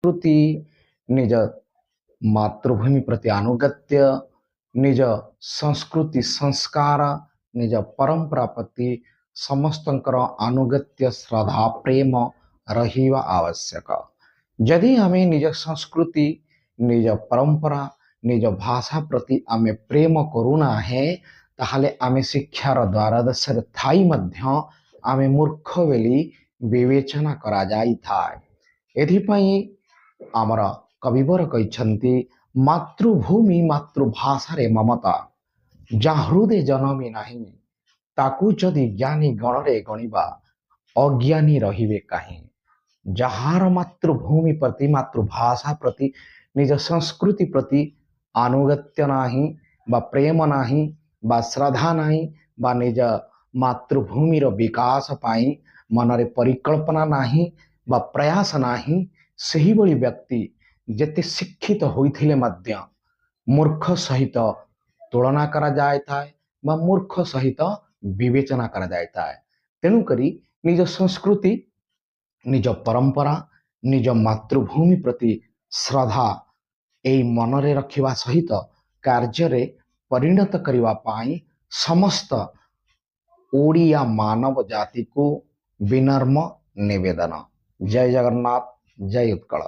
ସଂସ୍କୃତି, ନିଜ ମାତୃଭୂମି ପ୍ରତି ଆନୁଗତ୍ୟ, ନିଜ ସଂସ୍କୃତି ସଂସ୍କାର, ନିଜ ପରମ୍ପରା ପ୍ରତି ସମସ୍ତଙ୍କର ଆନୁଗତ୍ୟ, ଶ୍ରଦ୍ଧା, ପ୍ରେମ ରହିବା ଆବଶ୍ୟକ। ଯଦି ଆମେ ନିଜ ସଂସ୍କୃତି, ନିଜ ପରମ୍ପରା, ନିଜ ଭାଷା ପ୍ରତି ଆମେ ପ୍ରେମ କରୁନାହେଁ, ତାହେଲେ ଆମେ ଶିକ୍ଷାର ଦ୍ୱାରଦେଶରେ ଥାଇ ମଧ୍ୟ ଆମେ ମୂର୍ଖ ବୋଲି ବିବେଚନା କରାଯାଇଥାଏ। ଏଥିପାଇଁ ଆମର କବିବର କହିଛନ୍ତି, ମାତୃଭୂମି ମାତୃଭାଷାରେ ମମତା ଯା ହୃଦେ ଜନମି ନାହିଁ, ତାକୁ ଯଦି ଜ୍ଞାନୀ ଗଣରେ ଗଣିବା, ଅଜ୍ଞାନୀ ରହିବେ କାହିଁ? ଯାହାର ମାତୃଭୂମି ପ୍ରତି, ମାତୃଭାଷା ପ୍ରତି, ନିଜ ସଂସ୍କୃତି ପ୍ରତି ଆନୁଗତ୍ୟ ନାହିଁ ବା ପ୍ରେମ ନାହିଁ ବା ଶ୍ରଦ୍ଧା ନାହିଁ ବା ନିଜ ମାତୃଭୂମିର ବିକାଶ ପାଇଁ ମନରେ ପରିକଳ୍ପନା ନାହିଁ ବା ପ୍ରୟାସ ନାହିଁ, ସେହିଭଳି ବ୍ୟକ୍ତି ଯେତେ ଶିକ୍ଷିତ ହୋଇଥିଲେ ମଧ୍ୟ ମୂର୍ଖ ସହିତ ତୁଳନା କରାଯାଇଥାଏ ବା ମୂର୍ଖ ସହିତ ବିବେଚନା କରାଯାଇଥାଏ। ତେଣୁକରି ନିଜ ସଂସ୍କୃତି, ନିଜ ପରମ୍ପରା, ନିଜ ମାତୃଭୂମି ପ୍ରତି ଶ୍ରଦ୍ଧା ଏଇ ମନରେ ରଖିବା ସହିତ କାର୍ଯ୍ୟରେ ପରିଣତ କରିବା ପାଇଁ ସମସ୍ତ ଓଡ଼ିଆ ମାନବ ଜାତିକୁ ବିନମ୍ର ନିବେଦନ। ଜୟ ଜଗନ୍ନାଥ, ଜୟ ଉତ୍କଳ।